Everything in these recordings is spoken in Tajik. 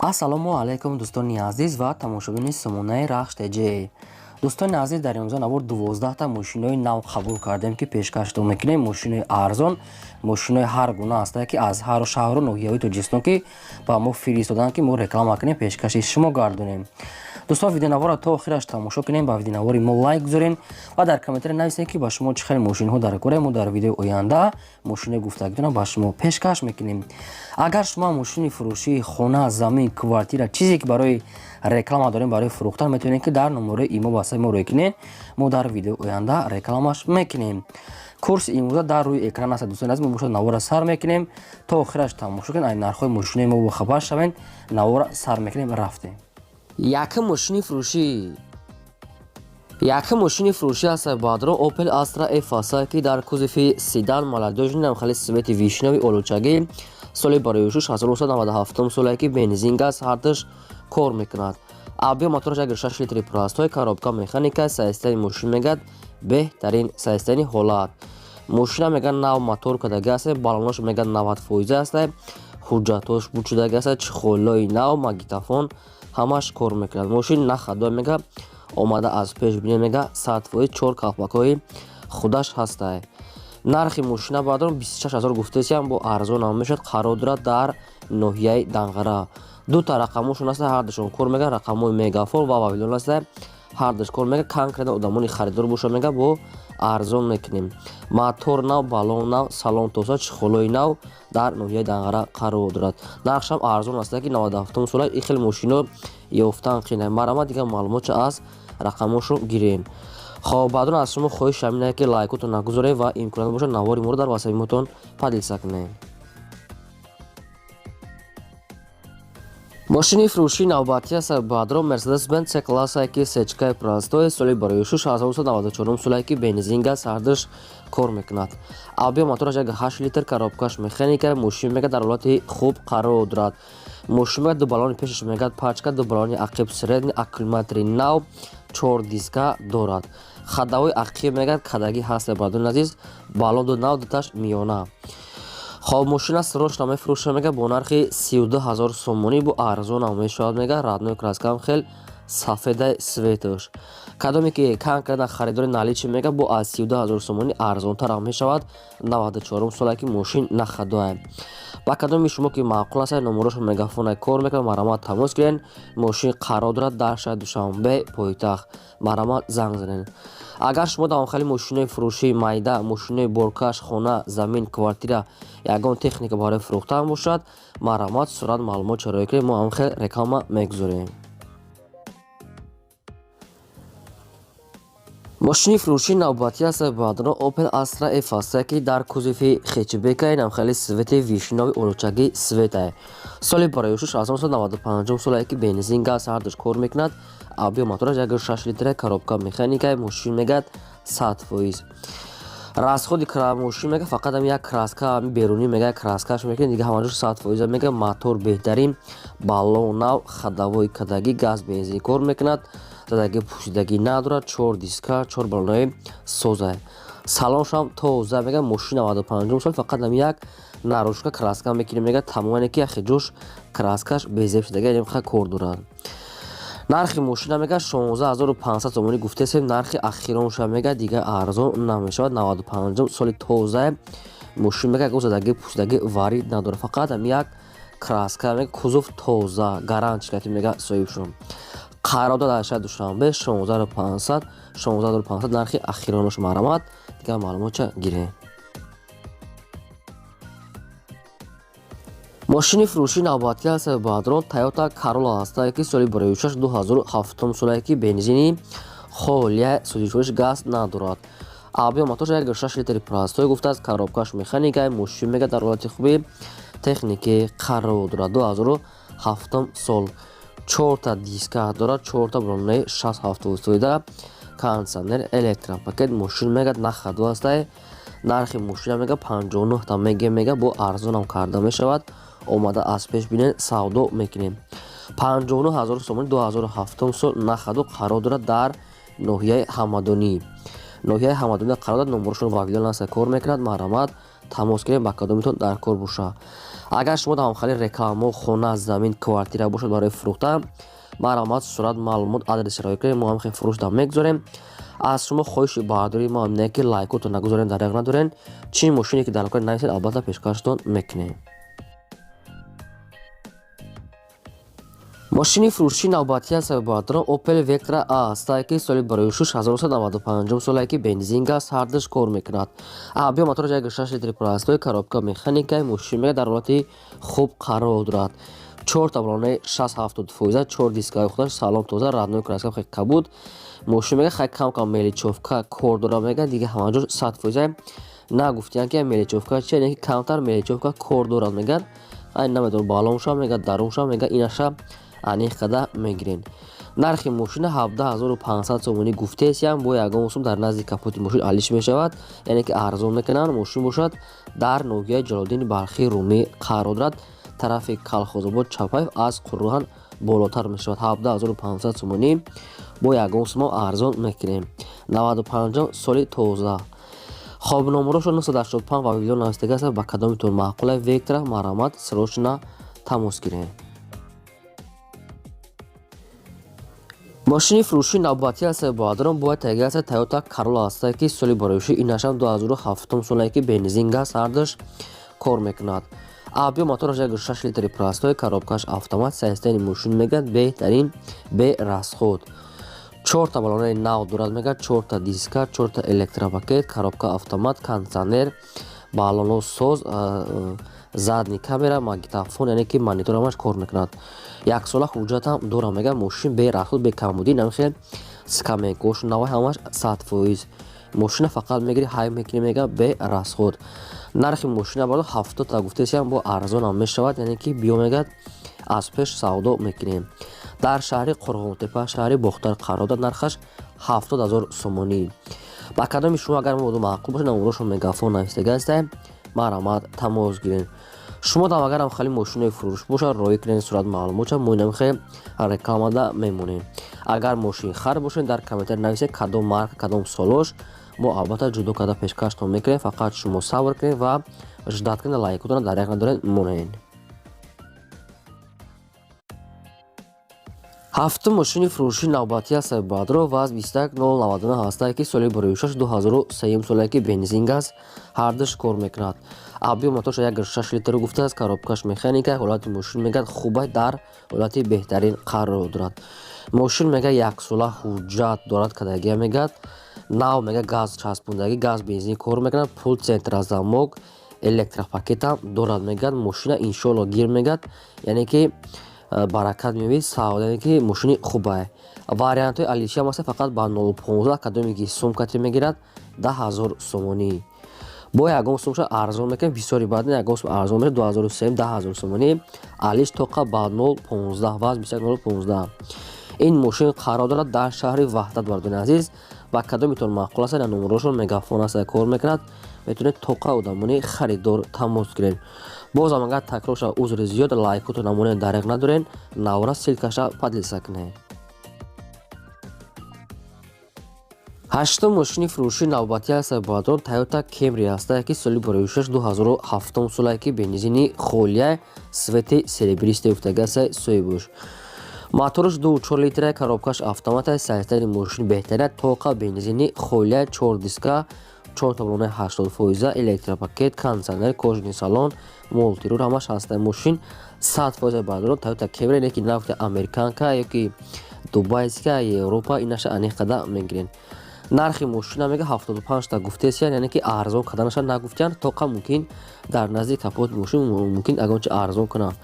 Ассалому алайкум, дӯстони азиз ва тамошобини сомонаи Рахш ТЖ. Дӯстони азиз, дар имрӯза навор 12та мошинои нав қабул кардем, ки пешкаштон мекунем. Мошинои арзон, мошинои ҳар гуна ҳастае, ки аз ҳару шаҳру ноҳияҳои Тоҷикистон ки ба мо фиристоданд, ки мо реклама кунем, пешкаши шумо гардонем. Дӯстон, видеонаворро то охираш тамошо кунем, ба видеонавори мо лайк гузорем ва дар комментария нависем, ки ба шумо чӣ хел мошинҳо дар кора. Мо дар видеои оянда мошинои гуфтагитонро ба шумо пешкаш мекунем. Агар шумо мошини фурӯшии хона, замин, квартира, чизе ки барои реклама дорем, барои фурӯхтан, метавонед, ки дар номерои имо ба саи мо рӯй кунед. Мо дар видеои оянда рекламаш мекунем. Курси имрӯза дар рӯи экран аст. Дӯстони азиз, мо бошад навора сар мекунем, то охираш тамошо кунед, ай нархҳои мошинои мо бохабар шавед. Навора сар мекунем, рафтем. Якум мошини фурӯшӣ, якум мошини фурӯшӣ аст, баъдро Opel Astra F аст, ки дар кузови седан, молодёжный, намхали цвети вишнёвый, олучагӣ, соли барои 1997 соле, ки бензин, газ ҳардуш кор мекунад. Объём мотораш 1,6 литри простой, коробка механика. Состояние мошин мегӯяд беҳтарин состояние ҳолат. Мошина мегӯяд нав мотор кадаги аст, баллонош мегӯяд 90% аст, ҳуҷҷатҳош буд шудаги аст, чехолои нав, магнитофон, ҳамаш кор мекунад. Мошин на ходовой мега, омада аз пеш бинед, мега 100%, чор калпакҳои худаш ҳастай. Нархи мошина баъдон 26 000 гуфтесиам, бо арзонам мешавад. Қарор дорад дар ноҳияи Данғара. Дута рақамошон аста, ҳардушон кор мега, рақамҳои Мегафон ва Вавилон аста, ҳардуш кор мега. Конкретно одамони харидор боша, мега бо арзон мекунем. Мотор нав, баллон нав, салон тоза, чехолои нав, дар ноҳияи Данғара қарор дорад. Нархшам арзон аста, ки 97 сола и хел мошино ёфтан қина. Марама дигар маълумотча аз рақамошон гирем. Хоб, баъдон аз шумо хоҳиш ҳамин, ки лайкотон нагузоред ва имконият бошад, навори моро дар васаимотон поделиться кунед. Мошини фурӯшии навбатӣ аст, баъдро Мерседес-Бенц С классае, ки сечкаи простой, соли барои 1994 солае, ки бензин, газ ҳардуш кор мекунад. Объём мотораш 1,8 литр, коробкаш механика. Мошин мега дар ҳолати хуб қарор дорад. Мошин мега ду баллони пешаш мегӯяд пачка, ду баллони ақиб средний, аккумулятори нав, чор диска дорад. Ходовой ақиб мегӯяд кадагӣ ҳаст, бародарони азиз, баллон ду нав, дуташ миёна. Хоб, мошина срочно мефурӯша, мега бо нархи 32 000 сомонӣ, бо арзонам мешавад. Мега родной краскам хел сафедаи цветаш. Кадоме ки конкретно харидори наличный, мега бо аз 32 000 сомонӣ арзонтарам мешавад. 94 солае, ки мошин на ходовая. Ба кадоми шумо ки маъқул аст, номерошо Мегафона кор мекунад, марҳамат, тамос гирен. Мошин қарор дорад дар шаҳри Душанбе, пойтахт. Марҳамат, занг занед. Агар шумо давомхели мошинои фурӯшии майда, мошинои боркаш, хона, замин, квартира, ягон техника барои фурӯхтан бошад, марҳамат, сурат, маълумот чароя кунед, мо ҳамхел реклама мегузорем. Мошини фурӯшии навбатӣ аст, баъдро Opel Astra F аст, ки дар кузови хэтчбека, намхели цвети вишнёвый, олучагӣ цветае, соли барои 1995 солае, ки бензин, газ ҳардуш кор мекунад. Объём мотораш 1,6 литра, коробка механика. Мошин мегӯяд 100%. Расходи мошин мега фақат ҳам як краска берунӣ, мега краскаш мекунед, дига ҳамаҷош 100% мега. Мотор беҳтарин, баллон нав, ходовой кадагӣ, газ, бензин кор мекунад, задагӣ пӯшидагӣ надорад, чор диска, чор баллонаи соза, салоншам тоза. Мега мошин 95 сол, фақат ҳам як наружка краска мекунем, мега тамомане ки яхе ҷош краскаш безеб шудага, ха кор дорад. Нархи мошина мега 16 500 сомонӣ гуфтесем, нархи ахиронша, мега дигар арзон намешавад. 95 соли тоза мошин, мега ягон задагӣ пӯшидагӣ варид надорад, фақат ҳам як краска, мега кузов тоза, гарантия мега соҳибшон. Қарор дорад дар шаҳри Душанбе. 16 500, 16 500 нархи ахиронош. Марҳамат, дигар маълумотча гирем. Мошини фурӯшии навбатӣ аст, баъдрон Toyota Corolla аст, ки соли барои 2007 солае, ки бензини холия, сӯзишвориш газ надорад. Объём мотораш 1,6 литри простой гуфтааст, коробкаш механика. Мошин мега дар ҳолати хуби техникӣ қарор дорад. 2007 сол, чорта диска дорад, чорта баллонаи 60-70 фоида, кондитсионер, электропакет. Мошин мега на ходовой астае. Нархи мошина мега 59 та меге, мега бо арзонам карда мешавад. Омада аз пеш бинед, савдо мекунем. 59 000 сомонӣ, 2007 сол, на ходовой, қарор дорад дар ноҳияи Ҳамадонӣ. Ноҳияи Ҳамадонӣ қарор дорад. Номерошон Вавилон аст, кор мекунад. Марҳамат, тамос гирем, ба кадомитон дар кор боша. Агар шумо дар ҳамхели рекламао хона, замин, квартира бошад барои фурӯхтан, марҳамат, сурат, маълумот, адрес роӣ кунед, мо ҳамхел фурӯшда мегузорем. Аз шумо хоҳиши баҳодурии мо ҳам ки лайкотон нагузорем, даряқ надорен. Чӣ мошине ки дар нависед, албатта пешкаштон мекунем. Мошини фурӯшии навбатӣ аст, бародарон, Opel Vectra A ҳастае, ки соли барои 1995 солае, ки бензин, газ ҳардуш кор мекунад. Объём мотораш 1,6 литри простой, коробка механика. Мошин мега дар ҳолати хуб қарор дорад. Чорта балонаи 60-70 фоиза, чор дискаи худаш салом, тоза, родной краска, хеле кабуд. Мошин мега хай кам кам мелочёвка кор дорад, мега дига ҳамаҷо 100%. Нагуфтиян ки мелочёвка чи, яъне ки камтар мелочёвка кор дорад, мегӯяд. Ай намедонам, балонша мега, дарунша мега, инаша аниқ када мегирен. Нархи мошина 17 500 сомонӣ гуфтесиям, бо ягон сум дар назди капоти мошин алиш мешавад, яъне ки арзон мекунанд. Мошин бошад дар ноҳияи Ҷалолиддини Балхӣ Румӣ қарор дорад, тарафи Калхозобод, Чапаев аз Қурған болотар мешавад. 17 500 сомонӣ, бо ягон сумо арзон мекунем. 95 соли, тоза. Хоб, номерошо 985 Вавилон навистага аст. Ба кадомитон маъқула Вектра, марҳамат, срочно тамос гирем. Мошини фурӯшии навбатӣ аст, бародарон, бояд таги аст, Toyota Corolla ҳастае, ки соли бароиши инашам 2007 солае, ки бензин, газ ҳардуш кор мекунад. Объём мотораш 1,6 литри простой, коробкаш автомат. Состояние мошин мегӯяд беҳтарин, берасход. Чорта балонаи нав дорад, мегӯяд, чорта диска, чорта электропакет, коробка автомат, кондитсионер, баллоно соз, задний камера, магнитофон, яъне ки монитор ҳамаш кор мекунад. Яксола ҳуҷҷатам дорам, мегӯяд. Мошин берасход, бекамбудӣ, намихел скамейкош навай, ҳамаш 100%. Мошина фақат мегири, ҳай мекунӣ, мега, берасход. Нархи мошина бардо 70та гуфтесиам, бо арзонам мешавад, яъне ки биё, мегӯяд, аз пеш савдо мекунем. Дар шаҳри Қурғонтепа, шаҳри Бохтар қарор дорад. Нархаш 70 000 сомонӣ. Ба кадоми шумо агар маводу маъқул бошад, номерошон Мегафон навистага ҳастем, марҳамат, тамос гиред. Шумо дам агарам хеле мошинои фурӯш бошад, роӣ кунед сурат, маълумотша, мо инамихе рекламада мемонем. Агар мошин хар бошед, дар комментар нависед кадом марка, кадом солош, мо албатта ҷудо карда пешкаштон мекунем. Фақат шумо сабр кунед ва ждать кунед, лайкотона даряқ надоред, монед. Ҳафтум мошини фурӯшии навбатӣ аст, баъдро ВАЗ 21099 ҳастае, ки соли бароишаш 2003 солае, ки бензин, газ ҳардуш кор мекунад. Объём моторша 1,6 литр гуфтааст, коробкаш механика. Ҳолати мошин мегӯяд хубай, дар ҳолати беҳтарин қарор дорад. Мошин мега яксола ҳуҷҷат дорад, кадагия мегӯяд, нав мега газ часпондагӣ, газ, бензин кор мекунад, пульт центрозамок, электропакетам дорад, мегӯяд. Мошина иншоалло гир, мегӯяд, яъне ки баракат меёбед, савд, яъне ки мошини хубае. Вариантҳои алишиам аста, фақат ба 0,15. Кадоме ки сумкати мегирад, 10 000 сомонӣ, бо ягон сумша арзон мекунем. Бисёри баъд ягон сум арзон мешавад. 2003, 10 000 сомонӣ, алиш тоқа ба 0,15. ВАЗ 21015. Ин мошин қарор дорад дар шаҳри Ваҳдат. Бардони азиз, ба кадомитон маъқул аст, номерошон Мегафон аст, кор мекунад, метавонед тоқа одамони харидор тамос гиред. Бозам агар такрор шавад, узри зиёд. Лайкото намонед, дареғ надорен, навра ссылкаша поделиться кунед. Ҳаштум мошини фурӯшии навбатӣ аст, бародарон, Toyota Camry ҳастае, ки соли бароишаш 2007 солае, ки бензини холия, цвети серебристый гуфтага аст соҳибуш. Мотораш 2,4 литра, коробкаш автомат. Состояние мошин беҳтарин, тоқа бензини холия, чор диска, чор таблонаи 80%, электропакет, кондитсионер, кожаный салон, мультируль, ҳамаш ҳаста. Мошин 100%, бародарон, Toyota Camry, не ки нафти американка ёки дубайска, Европа, инаша аниқ када мегирен. Нархи мошина мега 75та гуфтесиян, яъне ки арзон карданаша нагуфтиян, тоқа мумкин дар назди капоти мошин мумкин ягон чи арзон кунанд.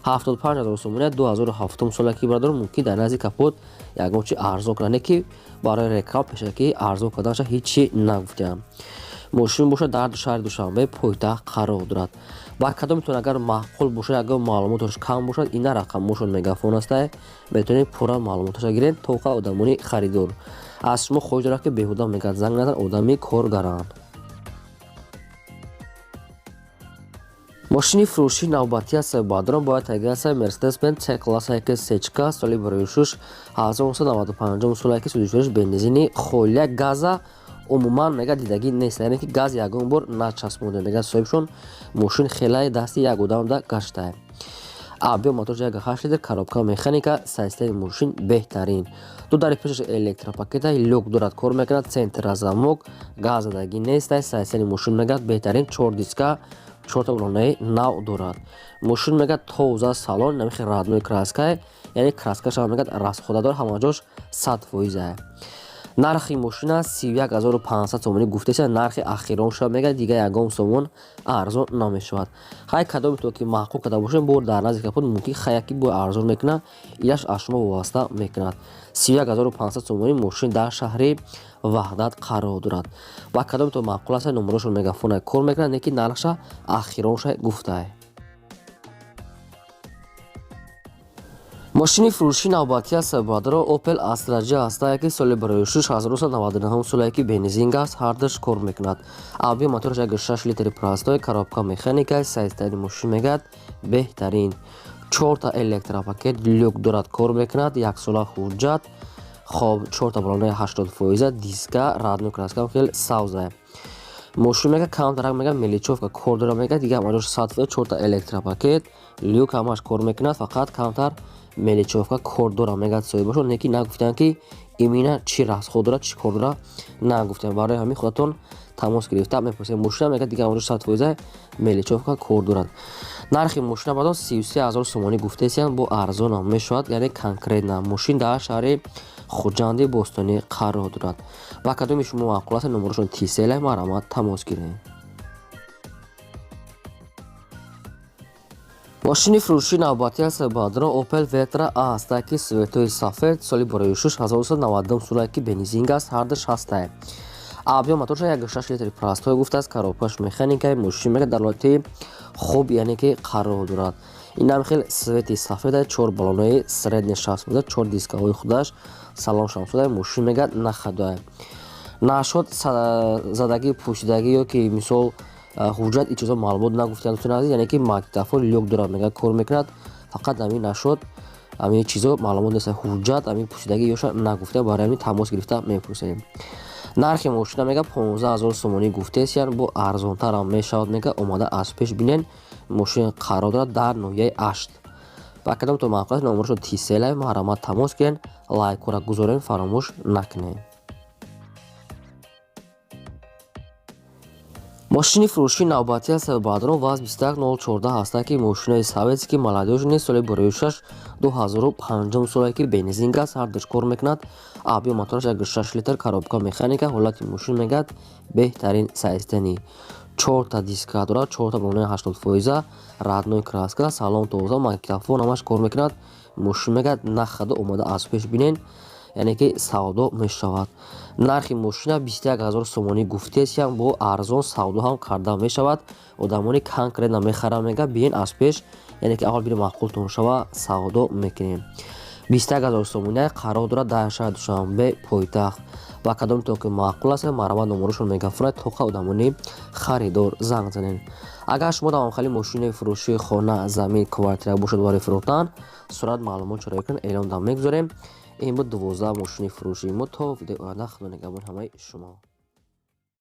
75 000 сомони, 2007 сола, ки бародарон, мумкин дар назди капот ягон чи арзон кунанд, не ки барои реклама пешакӣ арзон карданаша ҳеҷ чи нагуфтиям. Мошин бошад дар шаҳри Душанбе, пойтахт қарор дорад. Ба кадомитон агар маъқул бошад, ягон маълумоташ кам бошад, ина рақамошон Мегафон астае, метавонед пурра маълумоташа гиред. Тоқа одамони харидор, аз шумо хоҳиш дорад, ки беҳуда, мегӯяд, занг назан, одами коргаранд. Мошини фурӯшии навбатӣ аст, баъдро бояд таги аст, Мерседес Бенз С класса ки сечка, соли барои шуш 1995 солае, ки сӯзишвориш бензини холия, газа Умуман мега дидагӣ нест, яъне ки газ ягон бор начаспонда. Мега соҳибшон мошин хелае дасти як одамда гаштае. Объем мотор 1,8 литр, коробка механика, состояние мошин беҳтарин. Ду дари пешаш электропакета, люк дорад, кор мекунад, центр замок, газ задагӣ нест, состояние мошин мегӯяд беҳтарин, чор диска, чорта баллонаи нав дорад. Мошин мегӯяд тоза салон, намихи родной краскае, яъне краскашам мегӯяд расхода дорад, ҳамаҷош 100%. Нархи мошина 31 500 сомонӣ гуфтеса, нархи ахирон шуда мегӯяд, дигар ягон сомон арзон намешавад. Хай, кадоме то ки маъқул карда бошем, бо дар назди капот мумкин хаяки бо арзон мекунад, илаш аз шумо вобаста мекунад. 31 500 сомонӣ мошин дар шаҳри Ваҳдат қарор дорад. Ба кадоме то маъқул аст, номерошон мегафона кор мекунад, не ки нархша ахиронша гуфтае. Мошини фурӯшии навбатӣ аст бародаро, Opel Astra J ҳастае, ки соли барои 1999 солае, ки бензин газ ҳардуш кор мекунад. Объем мотораш 1,6 литри простой, коробка механика, состояние мошин мегӯяд беҳтарин. Чорта электропакет, люк дорад, кор мекунад, яксола ҳуҷҷат, хоб, чорта баллонаи 80%, диска, родной краска хел савзае. Мошин мега камтарак мега мелочёвка кор дора, мега дигар ҳамаҷош 100%, чорта электропакет, люк ҳамаш кор мекунад, фақат камтар мелочёвка кор дора мегӯяд соҳибашон, не ки нагуфтанд ки имина чӣ расход дорад, чӣ кор дора, нагуфтанд. Барои ҳамин худатон тамос гирифта мепурсед. Мошина мегӯяд дигар ҳамаҷош 100%, мелочёвка кор дорад. Нархи мошина баъдон 33 000 сомонӣ гуфтесиянд, бо арзонам мешавад, яъне конкретно мошин дар шаҳри Хуҷанди бостонӣ қарор дорад. Ба кадоми шумо маъқул аст, номерошон тиселай, марҳамат, тамос гиред. Мошини фурӯшии навбатӣ аст бародаро, Opel Vectra A ҳастае, ки светои сафед, соли бораи 1992 солае, ки бензин газ ҳардуш ҳастае. Объем моторша 1,6 литри простой гуфтааст, коробкаш механикаи, мошин мега дар ҳолати хуб, яъне ки қарор дорад. Инам хел свети сафеда, чор баллонаи средний 60%, чор дискаҳои худаш, салон шамсуда, мошин мега нахадоя. Нашод задагӣ, пӯшидагӣ ё ки мисол ҳуҷҷат ин чизо маълумот нагуфтанд, дӯстони азиз, яъне ки магнитофон, люк дорад, мега кор мекунад, фақат ҳамин нашод ҳамин чизо маълумот нест, ҳуҷҷат ҳамин пӯшидагӣ ёша нагуфта, барои ҳамин тамос гирифта мепурсем. Нархи мошина мега 15 000 сомонӣ гуфтесиян, бо арзонтарам мешавад, мега омада аз пеш бинен. Мошин қарор дорад дар ноҳияи Ашт. Ба кадом то маъқул аст, номерошон тиселай, марҳамат, тамос гирен, лайкҳоро гузорен, фаромӯш накунед. Мошини фурӯшии навбатӣ аст бародарон, ВАЗ 21014 ҳастае, ки мошинаи советский молодёжный, соли бораи 2005 солае, ки бензин газ ҳардуш кор мекунад. Объем мотораш 1,6 литр, коробка механика, ҳолати мошин мегӯяд беҳтарин состояние. Чорта диска дорад, чорта баллонаи 80%, родной краска, салон тоза, магнитофон ҳамаш кор мекунад. Мошин мегӯяд нахада, омада аз пеш бинен, яъне ки савдо мешавад. Нархи мошина 21 000 сомонӣ гуфтесиям, бо арзон савдо ҳам карда мешавад. Одамони конкретно мехаранд, мега биен аз пеш, яъне ки аввал бини маъқултон шава, савдо мекунем. 21 000 сомония қарор дорад дар шаҳри Душанбе пойтахт. Ба кадоме то ки маъқул аст, марҳамат, номерошон мегафонад, тоқа одамони харидор занг занед. Агар шумо давомхали мошинаи фурӯшии хона, замин, квартира бошад барои фурӯхтан, сурат маълумот чораё кунед, эълон дам мегузорем. Ин буд 12 мошини фурӯшии мо. То видеои оянда, худо нигаҳбони ҳамаи шумо.